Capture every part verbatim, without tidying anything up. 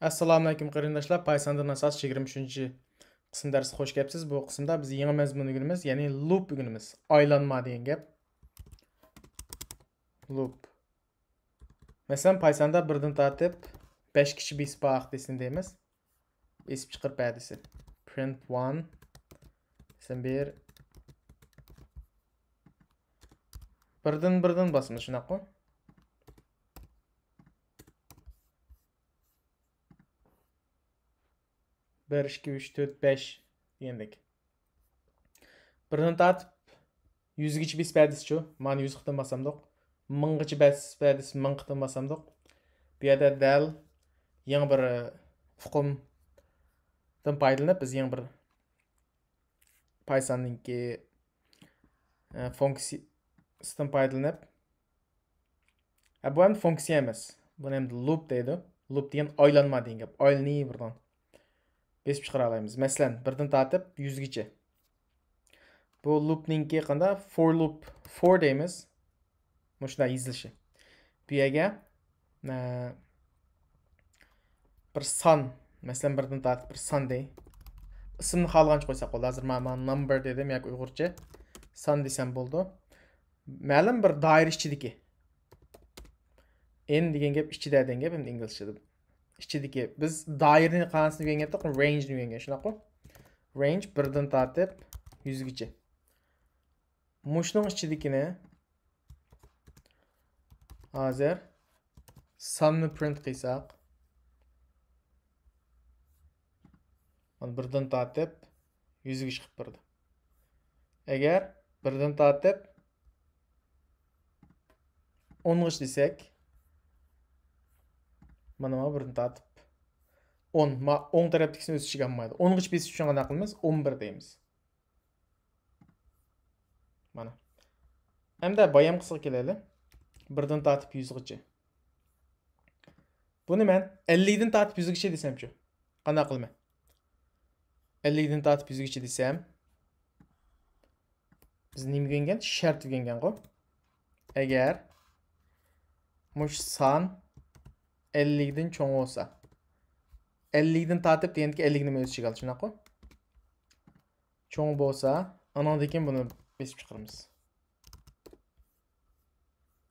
ئەسسالامۇئەلەيكۇم قېرىنداشلار، پايساندىن ئاساس يىگىرمە ئۈچىنچى قىسىم دەرسىگە خوش كەپسىز. بۇ قىسىمدا بىز يېڭى مەزمۇن ئۆگىنىمىز، يەنى لوپ ئۆگىنىمىز. ئايلانما دېگەن گەپ. لوپ. مەسىلەن، پايساندا بىردىن تارتىپ بەشكىچە بېسىپ باق دېسىن دەيمىز. بېسىپ چىقىرىپ بەر دېسە. Print one دېسەم، بىر. بىردىن بىردىن باسىمىز، شۇنداققۇ؟ بىر، ئىككى، ئۈچ، تۆت، بەش دېگەندەك. بىردىن تارتىپ يۈزگىچە بېسىپ بەردىسىچۇ؟ مانا يۈز قېتىم باسامدۇق. مىڭغىچە بېسىپ بەردىسى مىڭ قېتىم باسامدۇق. بۇ يەردە دەل يېڭى بىر، ئە، ئۇقۇمدىن پايدىلىنىپ، بىز يېڭى بىر پايساننىڭكى، ئە، فۇنكسىيىسىدىن پايدىلىنىپ، ھە، بۇ ئەمدى فۇنكسىيە ئەمەس. بۇنى ئەمدى لوپ دەيدۇ. لوپ دېگەن ئايلانما دېگەن گەپ. ئايلىنىۋېرىدىغان. بېسىپ چىقىرالايمىز. مەسىلەن، بىردىن تارتىپ يۈزگىچە. بۇ لوپنىڭكى قانداق؟ For loop، for دەيمىز. مۇشۇنداق يېزىلىشى. بۇ يەرگە، ئە، بىر سان، مەسىلەن، بىردىن تارتىپ بىر سان دەي. ئىسىمنى خالىغانچە قويساق بولىدۇ. ھازىر مانا، مانا number دېدىم ياكى ئۇيغۇرچە سان دېسەم بولىدۇ. مەلۇم بىر دائىرە ئىچىدىكى. In دېگەن گەپ ئىچىدە دېگەن گەپ، ئەمدى ئىنگلىزچىدا. ئىچىدىكى. بىز دائىرىنى قانچىسىنى ئۆگەنگەنتۇق؟ Range نى ئۆگەنگەن، شۇنداققۇ؟ Range بىردىن تارتىپ يۈزگىچە. مۇشۇنىڭ ئىچىدىكىنى ھازىر ساننى print قىلساق، مانا بىردىن تارتىپ يۈزگىچە چىقىپ بېرىدۇ. ئەگەر بىردىن تارتىپ ئونغىچە دېسەك، مانا، مانا بىردىن تارتىپ ئون، ما، ئوڭ تەرەپتىكىسىنى ئۆز ئىچىگە ئالمايدۇ. ئونغىچە بېسىش ئۈچۈن قانداق قىلىمىز؟ ئون بىر دەيمىز. مانا. ئەمدى بايام قىسىغا كېلەيلى. بىردىن تارتىپ يۈزگىچە. بۇنى مەن ئەللىكتىن تارتىپ يۈزگىچە دېسەمچۇ؟ قانداق قىلىمەن؟ ئەللىكتىن تارتىپ يۈزگىچە دېسەم، بىز نېمە ئۆگەنگەن؟ شەرت ئۆگەنگەنغۇ. ئەگەر مۇشۇ سان ئەللىكتىن چوڭ بولسا، ئەللىكتىن تارتىپ دېگەندىكى ئەللىكنى ئۆز ئىچىگە ئالدى، شۇنداققۇ؟ چوڭ بولسا، ئانىڭدىن كېيىن بۇنى بېسىپ چىقىرىمىز.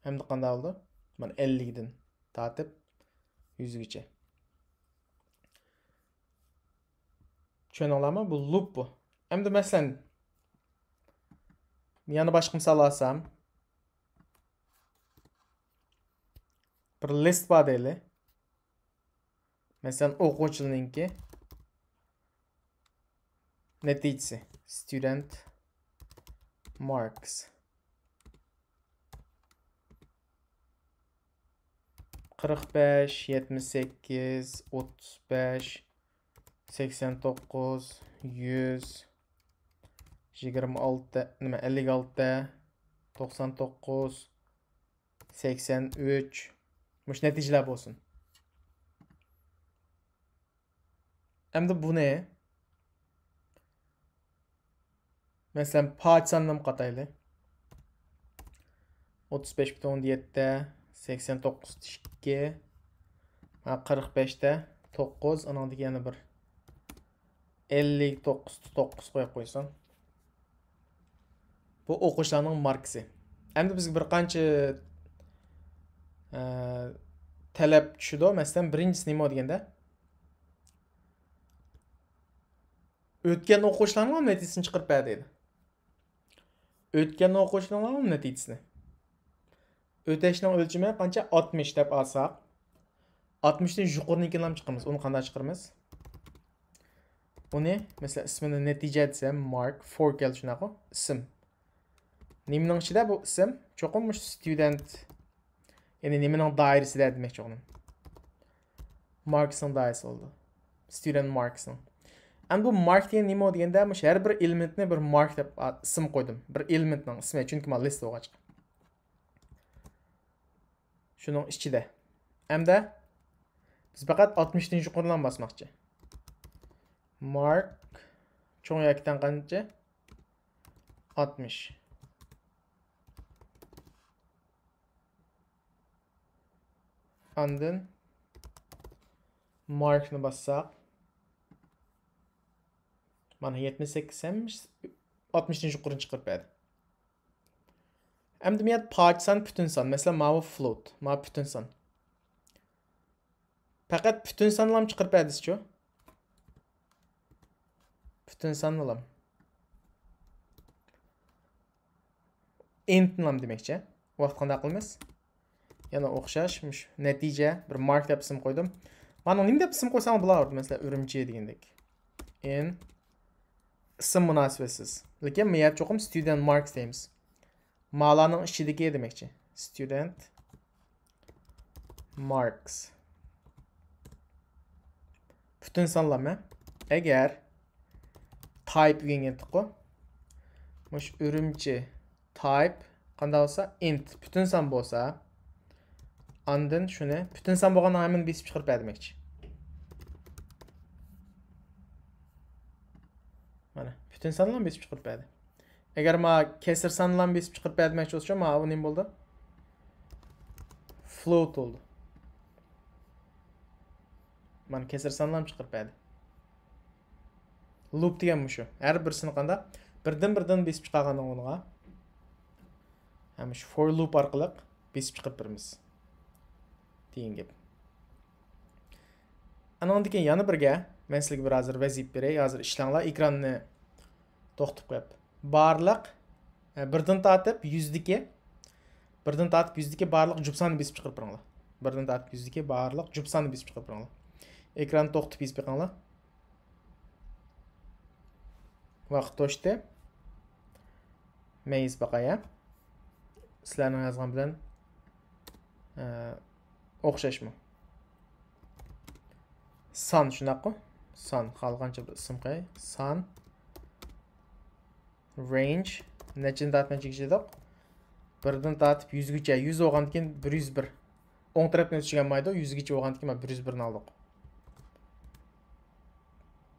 ئەمدى قانداق بولدى؟ مانا ئەللىكتىن تارتىپ يۈزگىچە. چۈشەندىڭلارمۇ؟ بۇ لوپ بۇ. ئەمدى مەسىلەن، يەنە باشقا مىسال ئالسام، بىر لىست بار دەيلى. مەسىلەن، ئوقۇغۇچىلارنىڭكى نەتىجىسى، student marks. قىرىق بەش، يەتمىش سەككىز، ئوتتۇز بەش، سەكسەن توققۇز، يۈز، يىگىرمە ئالتە، نېمە، ئەللىك ئالتە، توقسان توققۇز، سەكسەن ئۈچ. مۇشۇ نەتىجىلەر بولسۇن. ئەمدى بۇنى، مەسىلەن، پاچ سانلىرىنى قاتايلى. ئوتتۇز بەش پۈتۈن ئوندىن يەتتە، سەكسەن توققۇز پۈتۈن ئىككى، ھە، قىرىق بەشتە توققۇز، ئانىڭدىكى يەنە بىر ئەللىك توققۇز توققۇز قويۇپ قويسۇن. بۇ ئوقۇغۇچىلارنىڭ ماركىسى. ئەمدى بىزگە بىر قانچە، ئە، تەلەپ چۈشىدۇ. مەسىلەن، بىرىنچىسى نېمە دېگەندە؟ ئۆتكەن ئوقۇغۇچىلارنىڭ نەتىجىسىنى چىقىرىپ بەر دەيدۇ. ئۆتكەن ئوقۇغۇچىلارنىڭ نەتىجىسىنى. ئۆتەشنىڭ ئۆلچىمى قانچە؟ ئاتمىش دەپ ئالساق، ئاتمىشتىن يۇقىرىنىڭكىنى چىقىرىمىز. ئۇنى قانداق چىقىرىمىز؟ ئۇنى، مەسىلەن، ئىسمىنى نەتىجە دېسەم، مارك، فور كەلدى، شۇنداققۇ؟ ئىسىم. نېمىنىڭ ئىچىدە بۇ ئىسىم؟ چوقۇم مۇشۇ ستۇدېنت، يەنى نېمىنىڭ دائىرىسىدە دېمەكچى ئۇنى. ماركسنىڭ دائىرىسى بولىدۇ. ستۇدېنت ماركسنىڭ. ئەمدى بۇ مارك دېگەن نېمە دېگەندە، مۇشۇ ھەر بىر ئېلېمېنتنى بىر مارك دەپ ئا-، ئىسىم قويدۇم. بىر ئېلېمېنتنىڭ ئىسمى، چۈنكى مانا لىست بولغاچقا. شۇنىڭ ئىچىدە. ئەمدى بىز پەقەت ئاتمىشتىن يۇقىرىلارنى باسماقچى. مارك چوڭ ياكى تەڭ قانچە؟ ئاتمىش. ئاندىن ماركنى باسساق، مانا يەتمىش سەككىز ھەم ئاتمىشتىن يۇقىرىنى چىقىرىپ بەردى. ئەمدى بۇ يەردە پاچ سان، پۈتۈن سان. مەسىلەن، ماۋۇ float، ماۋۇ پۈتۈن سان. پەقەت پۈتۈن سانلام چىقىرىپ بەردىسىچۇ؟ پۈتۈن سانلام. Int نام دېمەكچى. ۋاقىت قانداق قىلىمىز؟ يەنە ئوخشاش، مۇشۇ نەتىجە، بىر مارك دەپ ئىسىم قويدۇم. مانا نېمە دەپ ئىسىم قويساڭ بولاۋېرىدۇ. مەسىلەن، ئۈرۈمچى دېگەندەك. In، ئىسىم مۇناسىۋەتسىز. لېكىن بۇ يەردە چوقۇم student marks دەيمىز. مالارنىڭ ئىچىدىكى دېمەكچى. Student marks. پۈتۈن سانلام، ھە؟ ئەگەر type ئۆگەنگەنتۇققۇ. مۇشۇ ئۈرۈمچى type قانداق بولسا، int، پۈتۈن سان بولسا، ئاندىن شۇنى، پۈتۈن سان بولغاندا ھەممىنى بېسىپ چىقىرىپ بەر دېمەكچى. مانا، پۈتۈن سانلام بېسىپ چىقىرىپ بەردى. ئەگەر ما كەسىر سانلام بېسىپ چىقىرىپ بەر دېمەكچى بولسا، ما ئۇ نېمە بولدى؟ Float بولدى. مانا كەسىر سانلام چىقىرىپ بەردى. Loop دېگەن مۇشۇ. ھەر بىرسىنى قانداق؟ بىردىن-بىردىن بېسىپ چىقارغان ئورنىغا. ھەم شۇ for loop ئارقىلىق بېسىپ چىقىرىپ بېرىمىز. دېگەن گەپ. ئانىڭدىن كېيىن يەنە بىرگە، مەن سىلەرگە بىر ھازىر ۋەزىپە بېرەي. ھازىر ئىشلەڭلار، ئېكراننى توختىتىپ قويۇپ. بارلىق، ئە، بىردىن تارتىپ يۈزدىكى، بىردىن تارتىپ يۈزدىكى بارلىق جۈپ ساننى بېسىپ چىقىرىپ بېرىڭلار. بىردىن تارتىپ يۈزدىكى بارلىق جۈپ ساننى بېسىپ چىقىرىپ بېرىڭلار. ئېكراننى توختىتىپ يېزىپ بېقىڭلار. ۋاقىت توشتى. مەن يېزىپ باقاي، ھە؟ سىلەرنىڭ يازغان بىلەن، ئە، ئوخشاشمۇ؟ سان، شۇنداققۇ؟ سان، خالىغانچە بىر ئىسىم قوياي. سان، range، نەچچىدىن تارتىپ نەچچىگىچە دېدۇق؟ بىردىن تارتىپ يۈزگىچە، يۈز بولغاندىن كېيىن بىر يۈز بىر. ئوڭ تەرەپتىن ئۆتۈشكە بولمايدۇ، يۈزگىچە بولغاندىن كېيىن بىر يۈز بىرنى ئالدۇق.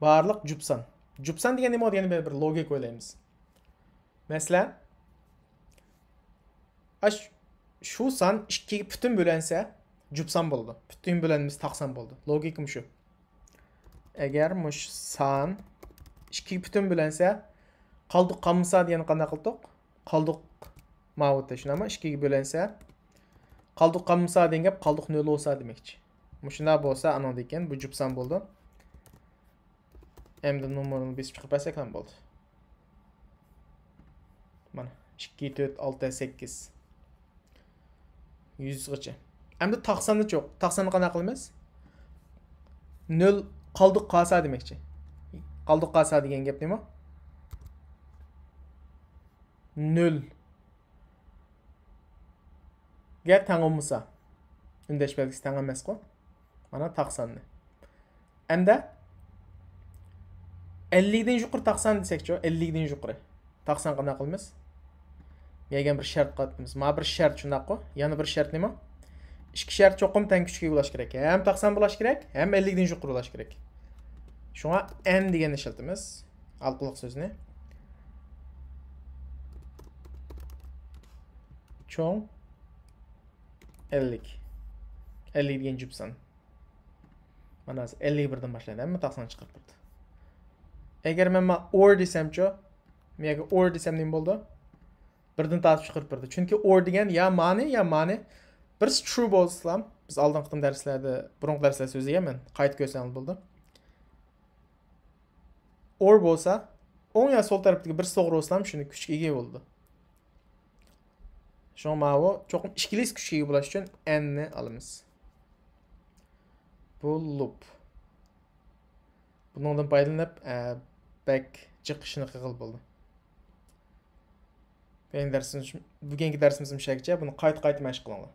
بارلىق جۈپ سان. جۈپ سان دېگەن نېمە بولىدۇ؟ يەنە بىر، بىر لوگىكا ئويلايمىز. مەسىلەن، ئاش-، شۇ سان ئىككىگە پۈتۈن بۆلەنسە، جۈپ سان بولىدۇ. پۈتۈن بۆلەنمىسە تاق سان بولىدۇ. لوگىكا مۇشۇ. ئەگەر مۇشۇ سان ئىككىگە پۈتۈن بۆلەنسە، قالدۇق قالمىسا دېگەننى قانداق قىلدۇق؟ قالدۇق ماۋۇتى، شۇنداقمۇ؟ ئىككىگە بۆلەنسە، قالدۇق قالمىسا دېگەن گەپ، قالدۇق نۆل بولسا دېمەكچى. مۇشۇنداق بولسا، ئانىڭدىن كېيىن بۇ جۈپ سان بولىدۇ. ئەمدى نومۇرىنى بېسىپ چىقىرىپ بەرسەك ھەم بولدى. مانا، ئىككى، تۆت، ئالتە، سەككىز. يۈزگىچە. ئەمدى تاق ساننىچۇ؟ تاق ساننى قانداق قىلىمىز؟ نۆل قالدۇق قالسا دېمەكچى. قالدۇق قالسا دېگەن گەپ نېمە؟ نۆلگە تەڭ بولمىسا. ئۈندەش بەلگىسى تەڭ ئەمەسقۇ؟ مانا تاق ساننى. ئەمدى ئەللىكتىن يۇقىرى تاق سان دېسەكچۇ؟ ئەللىكتىن يۇقىرى. تاق سان قانداق قىلىمىز؟ يەنە بىر شەرت قاتىمىز. ما بىر شەرت شۇنداققۇ؟ يەنە بىر شەرت نېمە؟ ئىككى شەرت چوقۇم تەڭ كۈچكە ئىگە بولۇش كېرەك. ھەم تاق سان بولۇش كېرەك، ھەم ئەللىكتىن يۇقىرى بولۇش كېرەك. شۇڭا ئەن دېگەننى ئىشلىتىمىز. ھالقىلىق سۆزنى. چوڭ ئەللىك. ئەللىك دېگەن جۈپ سان. مانا ھازىر ئەللىك بىردىن باشلايدۇ. ھەممە تاق سان چىقىرىپ بېرىدۇ. ئەگەر مەن ما ئور دېسەمچۇ؟ ياكى ئور دېسەم نېمە بولىدۇ؟ بىردىن تارتىپ چىقىرىپ بېرىدۇ. چۈنكى ئور دېگەن يا مانى، يا مانى. بىرسى ترۇ بولسىلا، بىز ئالدىنقى قېتىم دەرسلەردە، بۇرۇنقى دەرسلەردە سۆزلىگەن مەن. قايتا كۆرسەڭلار بولىدۇ. ئور بولسا، ئوڭ يا سول تەرەپتىكى بىرسى توغرا بولسىلا، شۇنى كۈچكە ئىگە بولىدۇ. شۇڭا ماۋۇ چوقۇم ئىككىلىسى كۈچكە ئىگە بولۇش ئۈچۈن ئەننى ئالىمىز. بۇ لۇپ. بۇنىڭدىن پايدىلىنىپ، ئە، بەك جىق ئىشنى قىلغىلى بولىدۇ. بۈگۈنكى دەرسىمىز، بۈگۈنكى دەرسىمىز مۇشۇ يەرگىچە. بۇنى قايتا-قايتا مەشىق قىلىڭلار.